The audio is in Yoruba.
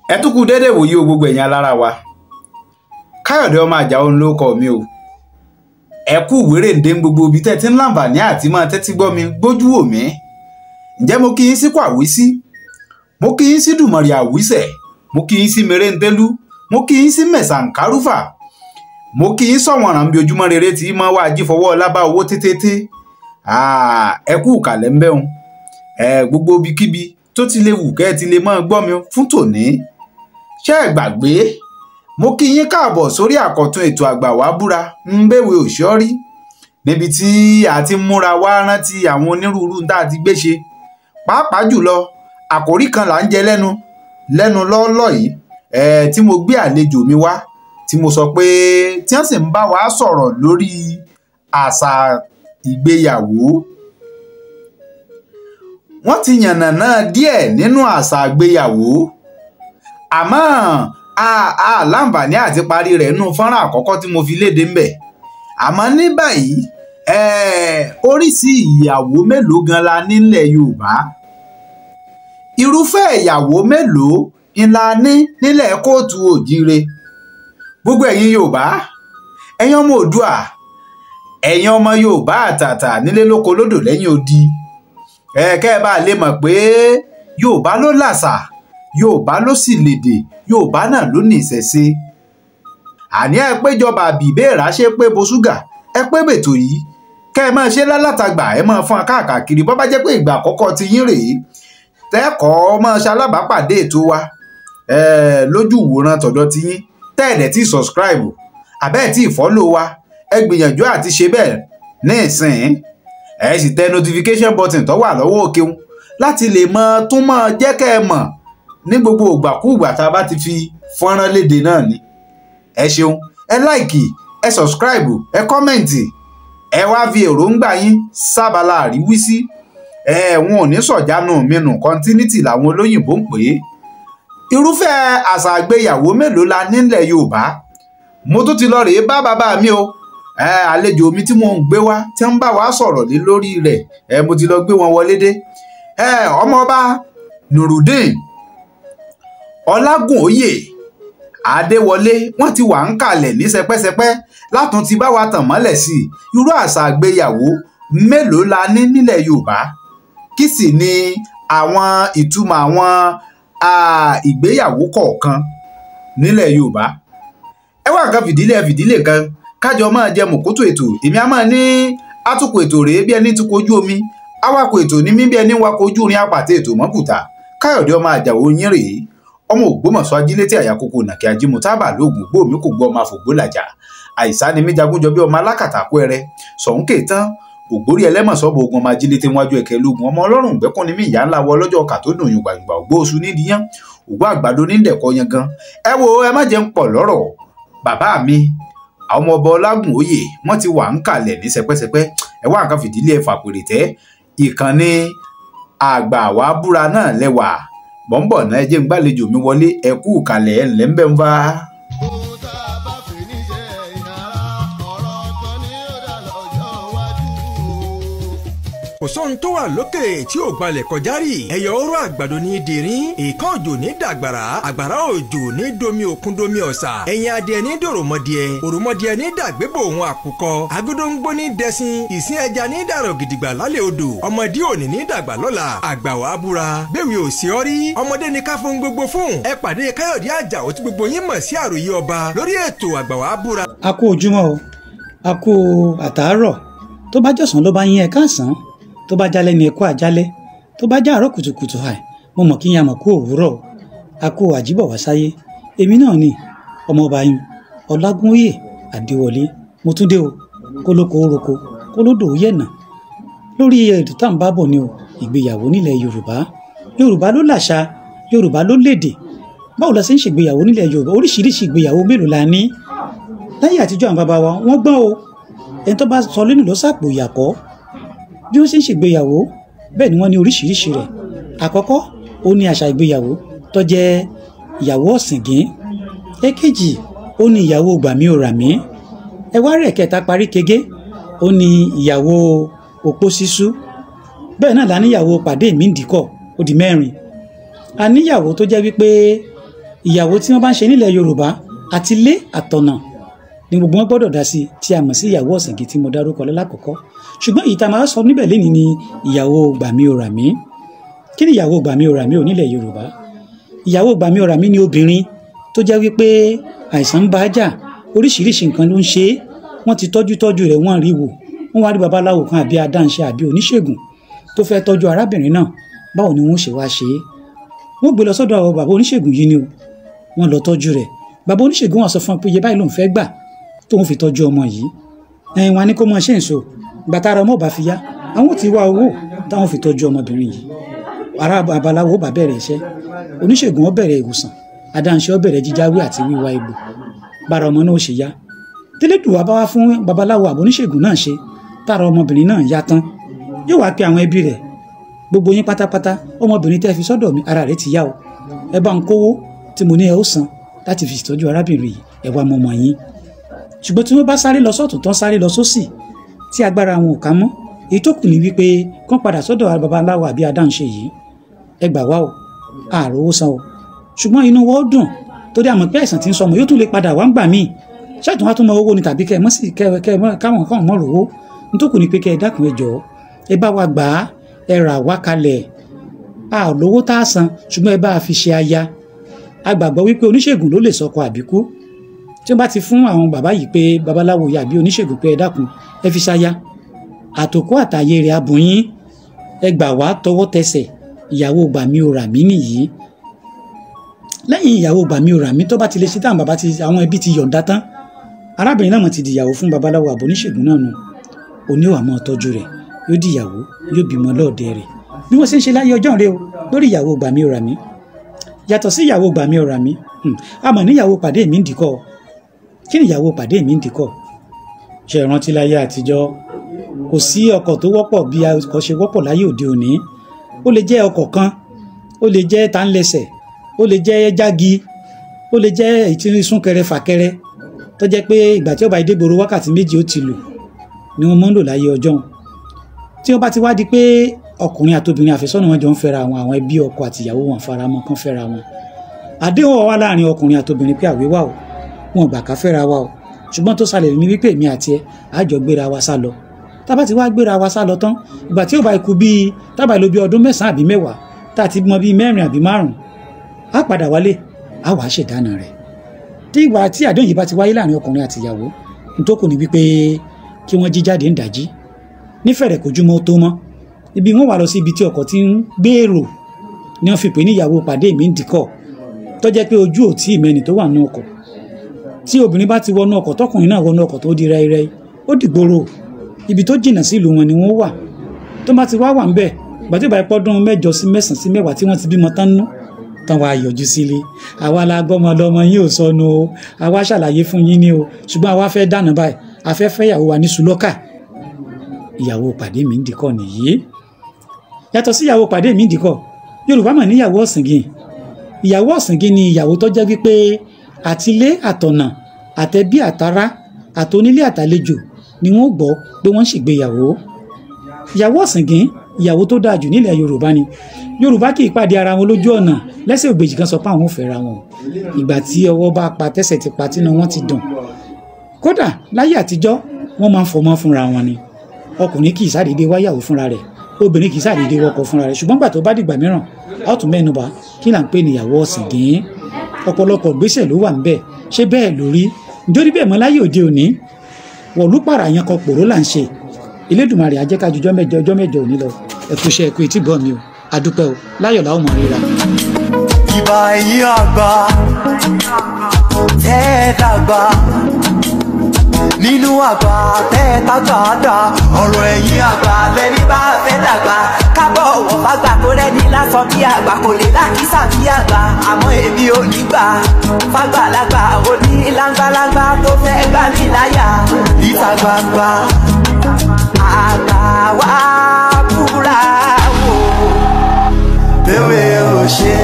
Ẹ tún kú déédéé wòye o gbogbo ẹ̀yin alára wa. Káyọ̀dé ọmọ Àjàó ló kọ mi o. Ẹ kú wéré ǹdé gbogbo ibi tẹ́ ti ń láǹfààní àti máa tẹ́tí gbọ́ mi gbójú wò mí. Ǹjẹ́ mo kí yín sí kó àwísí, mo kí yín sí dùmọ̀rì àwísẹ̀, mo kí yín sí mèrèǹtẹ́lú, mo kí yín sí mẹ̀sànkárúfà, mo kí yín sọ̀wọ̀nràn bí ojúmọ́ rere tí mọ́ wá jí fọwọ́ lábá owó tétété. Ẹ kú ìkàlẹ̀ ń bẹ́hùn. Gbogbo ibikíbi tó ti lè wù kẹ́ ẹ ti lè máa gbọ́ mi fún tòní. Ṣé ẹ gbàgbé? Mo kí yín káàbọ̀ sórí àkọ́tún ètò Àgbà Wá Búra ń bèwé òṣọ́rí, níbi tí a ti ń múra wá rántí àwọn onírúurú tá a ti gbé ṣe. Pàápàá jùlọ, àkòrí kan là ń jẹ lẹ́nu lẹ́nu lọ́ọ́lọ́ yìí, tí mo gbé àlejò mi wá, tí mo sọ pé tí wọ́n sì ń bá wa sọ̀rọ̀ lórí àṣà ìgbéyàwó. Wọ́n ti yànnàná díẹ̀ nínú àṣà ìgbéyàwó, àmọ́ a láǹfààní àti parí rẹ̀ nínú fọ́nrán àkọ́kọ́ tí mo fi léde ń bẹ̀. Àmọ́ ní báyìí, oríṣi ìyàwó mélòó gan la nílẹ̀ Yorùbá? Irúfẹ́ ìyàwó mélòó ńlá ní nílẹ̀ kóòtù òjíire? Gbogbo ẹ̀yin Yorùbá, ẹ̀yin ọmọ Oòduà, ẹ̀yin ọmọ Yorùbá àtàtà nílé lóko lódò lẹ́yìn odi, kẹ́ ẹ bá lè mọ̀ pé Yorùbá ló làṣà, Yorùbá ló sì lèdè, Yorùbá náà ló ní ìṣẹ̀ṣe. Àní ẹ péjọba àbí ìbéèrè ṣe pé bo ṣúgà, ẹ pé bètò yìí kẹ́ ẹ máa ṣe lálátagbà, ẹ máa fún akáàkiri. Bọ́ bá jẹ́ pé ìgbà àkọ́kọ́ ti yín rèé tẹ́kọ̀ọ́ máa ṣalábàápàdé ètò wa lójú ìwòran tọ̀dọ̀ ti yín, tẹ́ẹ̀dẹ̀ tí subscribe àbẹ́ẹ̀ tí follow wa, ẹ gbìyànjú àti ṣe bẹ́ẹ̀ ní ìsìn. Ẹ sì tẹ notification button tó wà lọ́wọ́ òkè un láti lè mọ tún mọ́ jẹ́ kẹ́ ẹ mọ̀ ní gbogbo ìgbàkúùgbà tá a bá ti fi fọ́nrán léde náà ni. Ẹ ṣeun, ẹ like, ẹ subscribe, ẹ comment, ẹ wá fi èròǹgbà yín sábàlá àríwísí. Ẹ wọn ò ní sọ̀jánu mi nù, continuity làwọn olóyìnbó ń pè é. Irúfẹ́ àṣà àgbéyàwó mélòó la nílẹ̀ Yorùbá? Mo tún ti lọ rèé bá bàbá mi o, àlejò mi tí mo ń gbé wá tí ń bá wa sọ̀rọ̀ lé lórí rẹ̀. Mo ti lọ gbé wọn wọlé dé. Ọmọọba Nurudeen Ọlágúnóyè Adéwọlé, wọ́n ti wà ń kalẹ̀ ní sẹpẹ́sẹpẹ́ látún ti bá wa tàn mọ́lẹ̀ sí i. Irú àṣà àgbéyàwó mélòó la ní nílẹ̀ Yorùbá? Kí sì ni àwọn ìtumọ̀ àwọn ìgbéyàwó kọ̀ọ̀kan nílẹ̀ Yorùbá? Ẹ wá nǹkan fìdílé, ẹ fìdílé nǹkan, kájọ máa jẹ mọ̀kótó ètò. Èmi á máa ní atukọ̀ ètò rèé bí ẹni tukọ̀ ojú omi, awakọ̀ ètò ní mí bí ẹni wakọ̀ ojú irin, apàtẹ ètò mọ́kùtà. Káyọ̀dé ọmọ Àjàó yín rèé, ọmọ Ògbómọ̀ṣọ́ ajílétí àyàkókò nàkí ajímù tábà lóògùn gbó mi kò gbọ́ ọmọ àfògbó làjà. Àìsá ni mí jagunjọ bí ọmọ alákàtàkú ẹrẹ sọ̀hún kéètán ògbórí ẹlẹ́mọ̀sọ́ bo ogun ọmọ ajílété wájú ẹ̀kẹ́ lógun ọmọ ọlọ́run gbẹ́kún ni mí, ìyá ńlá wọ ọlọ́jọ́ ọkà tó dùn yùngbàyùngbà ògbó oṣù nídìíyàn ògbó àgbàdo nídẹ̀kọ yan gan. Ẹ wo, ẹ má jẹun pọ̀ lọ́rọ̀. Bàbá mi àwọn ọmọ ọba Ọlágúnóyè wọ́n ti wà ń kalẹ̀ ní sẹpẹ́sẹpẹ́. Ẹ wá nǹkan fìdílé, ẹ fàpèrè tẹ́ ìkànnì Àgbà Wá Búra náà lẹ́wà bọ̀ǹbọ̀ náà. Ẹ jẹ́ ń gbàlejò mi wọlé. Ẹ kú kalẹ̀, ẹ̀ ńlẹ́ ń bẹ́ ń bá. Ohun tá a bá fi níṣẹ́ ẹ̀yìn ara, ọ̀rọ̀ kan ní ó dà lọ́jọ́ iwájú o. Kò sóhun tó wà lókè tí ò gbalẹ̀ kọjá rí. Ẹ̀yọ̀ oró àgbàdo ní dìrín, ìkan òjò ní dàgbàrá, àgbàrá òjò ní domi òkun domi ọ̀sà, ẹ̀yìn adìẹ ní dòròmọdìẹ, òròmọdìẹ ní dàgbébò òun àkùkọ, agódóńgbó ní dẹṣin, ìsín ẹja ní dàrọ̀ gidigba lálẹ́ odò, ọmọdé òní ní dàgbà lọ́la. Àgbà wàá búra bẹ́ẹ̀ ò sí ọ́ rí ọmọdé ní ká fún gbogbo fún. Ẹ pàdé Káyọ̀dé Àjàó tí gbogbo yín mọ̀ sí àròyé ọba lórí ètò Àgbà Wá Búra. A kú ojúmọ́ o, a kú àtàárọ̀. Tó bá jọ̀sán ló bá yín, ẹ káàsán. Tó bá jálẹ̀ ní, ẹ kú àjálẹ́. Tó bá jẹ́ kùtùkùtù àì, mo mọ̀ kí n yà mọ̀ kú òwúrọ̀ o. A kú àjíbọ̀ wá sáyé. Èmi náà ni ọmọọba yín Ọlágúnóyè Adéwọlé. Mo tún dé o. Kólókó roko, kólódò yẹ̀nà lórí ètò tá à ń bá bọ̀ ni o, ìgbéyàwó nílẹ̀ Yorùbá. Yorùbá ló làṣà, Yorùbá ló lédè. Báwo la ṣe ń ṣègbéyàwó nílẹ̀ Yorùbá? Oríṣiríṣi ìgbéyàwó mélòó la ní? Láyé àtijọ́, àwọn bàbá wa wọ́n gbọ́n o. Ẹni tó bá sọ lẹ́nu ló sàpò ìyàkọ́. Bí wọ́n ṣe ń ṣègbéyàwó, bẹ́ẹ̀ ni wọ́n ní oríṣiríṣi rẹ̀. Àkọ́kọ́, ó ní àṣà ìgbéyàwó tó jẹ́ ìyàwó ọ̀sìngín. Èkejì, ó ní ìyàwó gbàmí ò rà mí. Ẹ wá rẹ̀ kẹta parí kege, ó ní ìyàwó òpó sísú. Bẹ́ẹ̀ náà la níyàwó pàdé mi ń dìkọ̀, ó di mẹ́rin. A níyàwó tó jẹ́ wípé Ìyàwó tí wọ́n bá ń ṣe nílẹ̀ Yorùbá àti ilé àtọ̀nà ni gbogbo wọn gbọ́dọ̀ dá sí, tí a mọ̀ sí ìyàwó ọ̀sìngín tí mo dárúkọ lákọ̀ọ́kọ́. Ṣùgbọ́n èyí tá a máa sọ níbẹ̀ lénìí ni ìyàwó gbàmí-o-rà-mí. Kí ni ìyàwó gbàmí-o-rà-mí ò nílẹ̀ Yorùbá? Ìyàwó gbàmí-o-rà-mí ni obìnrin tó jẹ́ wípé àìsàn ń bá jà, oríṣiríṣi nǹkan ló ń ṣe é, wọ́n ti tọ́jú tọ́jú rẹ̀, wọ́n rí wò, wọ́n wá rí babaláwo kan àbí adáǹṣe àbí oníṣègùn tó fẹ́ tọ́jú arábìnrin náà. Báwo ni wọ́n ṣe wá ṣe é? Wọ́n gbé lọ sọ́dọ̀ àwọn bàbá oníṣègùn yìí ni o, wọ́n lọ tọ́jú rẹ̀. Bàbá oníṣègùn wọn sọ fún un pé iye báyìí lòun fẹ́ gbà tóun fi tọ́jú ọmọ yìí. Ẹ̀yìn wọn ni kó máa ṣe ń so gbàtà ara ọmọ ò bá fi yá, àwọn ò ti wá owó táwọn fi tọ́jú ọmọbìnrin yìí. Ará babaláwo ó bá bẹ̀rẹ̀ iṣẹ́, oníṣègùn ó bẹ̀rẹ̀ ìwòsàn, adáǹṣe ó bẹ̀rẹ̀ jíjáwé àti wíwá egbò, bára ọmọ náà ó ṣe yá. Tẹ́lẹ̀dùwà bá wá fún babaláwo àbò oníṣègùn náà ṣe, tára ọmọbìnrin náà yá tán, yóò wá pe àwọn ẹbí rẹ̀, gbogbo yín pátápátá, ọmọbìnrin tẹ́ fi sọ́dọ̀ mi ara rẹ̀ ti yá o, ẹ bá ń kówó tí mo ní ẹ ó san láti fi ṣètọ́jú arábìnrin yìí, ẹ wá mọmọ yín. Ṣùgbọ́n tí wọ́n bá sáré lọ sọ́tún tán sáré lọ sósì tí agbára wọn ò ká mọ́, èyí tó kù ní wípé kán padà sọ́dọ̀ babaláwo àbí adáǹṣe yìí, ẹ gbà wá o, ààrò owó san o. Ṣùgbọ́n inú wọn ó dùn torí àmọ́ pé àìsàn tí ń sọmọ yóò tún lè padà wá ń gbà míì. Ṣáàtún wá tún mọ owó ni tàbí kẹ mọ́ sí kẹ kẹ káwọn káwọn mọ́ rówó. Nítòkù ni pé kẹ ẹ dákun ẹ jọ̀ọ́, ẹ bá wa gbà á, ẹ rà wá kalẹ̀, a ò lówó tá a san, ṣùgbọ́n ẹ bá a fi ṣe aya. A gbàgbọ́ wípé oníṣègùn ló lè sọkọ àbíkú. Tí wọ́n bá ti fún àwọn bàbá yìí pé babaláwo yà bí oníṣègùn pé ẹ dákun ẹ fi ṣaya, àtòkọ àtàyè rẹ̀ abùn yín, ẹ gbà wá tọwọ́ tẹsẹ̀, ìyàwó gbàmí-o-rà-mí nìyí. Lẹ́yìn ìyàwó gbàmí-o-rà-mí tó bá ti lè ṣe táwọn bàbá ti àwọn ẹbí ti yọ̀ǹda tán, arábìnrin náà mọ̀ ti dìyàwó fún babaláwo àbò oníṣègùn náà nù. Òní ò àmọ́ tọ́jú rẹ̀, yóò dìyàwó, yóò bímọ lọ́ọ̀dẹ rẹ̀. Bí wọ́n ṣe ń ṣe láyé ọjọ́ rẹ̀ o lórí ìyàwó gbàmí-o-rà-mí. Yàtọ̀ sí ìyàwó gbàmí-o-rà-mí, a mọ̀ níyàwó pàdé mi ń dìkọ́. Kí ni ìyàwó pàdé mi ń dìkọ́? Ṣé rántí láyé àtijọ́, kò sí ọkọ̀ tó wọ́pọ̀ bí ọkọ̀ ṣe wọ́pọ̀ láyé òde òní. Ó lè jẹ́ ọkọ̀ kan, ó lè jẹ́ tánlẹsẹ̀, ó lè jẹ́ jági, ó lè jẹ́ èyí tí ń súnkẹrẹ fàkẹrẹ, tó jẹ́ pé ìgbà tí ó bá dé gbòòrò wákàtí méjì ó ti lù ni wọ́n máa ń lò láyé ọjọ́. Tí wọ́n bá ti wá di pé ọkùnrin àtobìnrin àfẹ́sọ́nà wọn jọ ń fẹ́ra wọn, àwọn ẹbí ọkọ àtìyàwó wọn faramọ́ kán fẹ́ra wọn. Àdéhùn wà láàrin ọkùnrin àtobìnrin pé àwé wà o, wọn gbà ká fẹ́ra wa o, ṣùgbọ́n tó ṣàlẹ̀ ní wípé èmi àti ẹ á jọ gbéra wa sá lọ. Tá bá ti wá gbéra wa sá lọ tán, ìgbà tí ó bá ikú bíi tá bá lò bí ọdún 9 àbí 10, tá ti mọ bíi 4 àbí 5, á padà wálé, á wàá ṣèdáná rẹ̀. Tí ìgbà tí àdéhùn yìí bá ti wáyé láàrin ọkùnrin àtìyàwó, n tó kù ní wípé kí wọ́n jí jáde ń dàjí nífẹ̀rẹ̀ kojúmọ́ tó mọ́. Ibi wọ́n wà lọ sí ibi tí ọkọ̀ ti ń gbèrò ni wọ́n fi pè ní ìyàwó pàdé mi ń dìkọ̀, tó jẹ́ pé ojú ò tí ì mẹ́ni tó wà nínú ọkọ̀. Tí obìnrin bá ti wọnú ọkọ̀, tọkùnrin náà wọnú ọkọ̀ tó di rẹ́rẹ́, ó dìgboro. Ibi tó jìnnà sí ìlú wọn ni wọ́n wà. Tó bá ti wá wà ńbẹ̀, ìgbà tí ó bá pọ́dún 8 sí 9 sí 10 tí wọ́n ti bímọ tán nú, tán wá yọjú sílé. Àwa la gbọ́mọ lọ́mọ yín ò sọnù o, àwa ṣàlàyé fún yín ní o, ṣùgbọ́n àwa fẹ́ dáná báyìí, a fẹ́ fẹ́ ìyàwó wa ní sùlọ́kà. Ìyàwó pàdé mi ń dìkọ̀ nìyí. Yàtọ̀ sí ìyàwó pàdé mi ń dìkọ̀, Yorùbá mọ̀ níyàwó ọ̀sìngìn. Ìyàwó ọ̀sìngìn ni ìyàwó tó jẹ́ wípé àtilé àtọ̀nà àtẹbí àtará àtonílé àtàlejò ni wọ́n gbọ́ pé wọ́n ń ṣègbéyàwó. Ìyàwó ọ̀sìngìn, ìyàwó tó dáa jù nílẹ̀ Yorùbá ni. Yorùbá kì í pàdé ara wọn lójú ọ̀nà lẹ́sẹ̀ ògbèjì kan sọ pé àwọn ò fẹ́ra wọn. Ìgbà tí ọwọ́ bá pa tẹ́sẹ̀ ti pa tínú wọn ti dùn. Kódà láyé àtijọ́ wọ́n máa ń fọmọ fúnra wọn ni. Ọkùnrin kì í ṣàdédé wáyàwó fúnra rẹ̀, obìnrin kì í ṣàdédé wọkọ fúnra rẹ̀. Ṣùgbọ́n gbà tó bá dìgbà mìíràn, a ó tún mẹ́nu bà kí là ń pè níyàwó ọ̀sìngín. Ọ̀pọ̀lọpọ̀ gbèsè ló wà ńbẹ̀. Ṣé bẹ́ẹ̀ lórí? Nítorí bẹ́ẹ̀ mọ́ láyé òde òní, wọ̀lú pàrà yẹn kan pòró là ń ṣe. Elédùmarè á jẹ́ ká ju ọjọ́ mẹ́jọ òní lọ. Ẹ kú iṣẹ́, ẹ kú etí gbọ́ mi o. A dúpẹ́ o. Láyọ̀ la ó mọ̀ ríra. Ìbà ẹ̀yin àgbà tẹ́ ẹ dàgbà nínú àgbà tẹ́ ẹ tàgbà dà, ọ̀rọ̀ ẹ̀yin àgbà lẹ́ni bá fẹ́ dàgbà. Kábọ̀ ọ̀wọ̀ fàgbà tó rẹ́ni lásán bí àgbà kò lè lákìsà bí àgbà, àmọ́ èmi ò ní gbà fàgbàlagbà òní láńgbàláńgbà tó fẹ́ gbà mí láyà níta gbangba. Àgbà wa búra wò bẹ́ẹ̀ ò ṣe.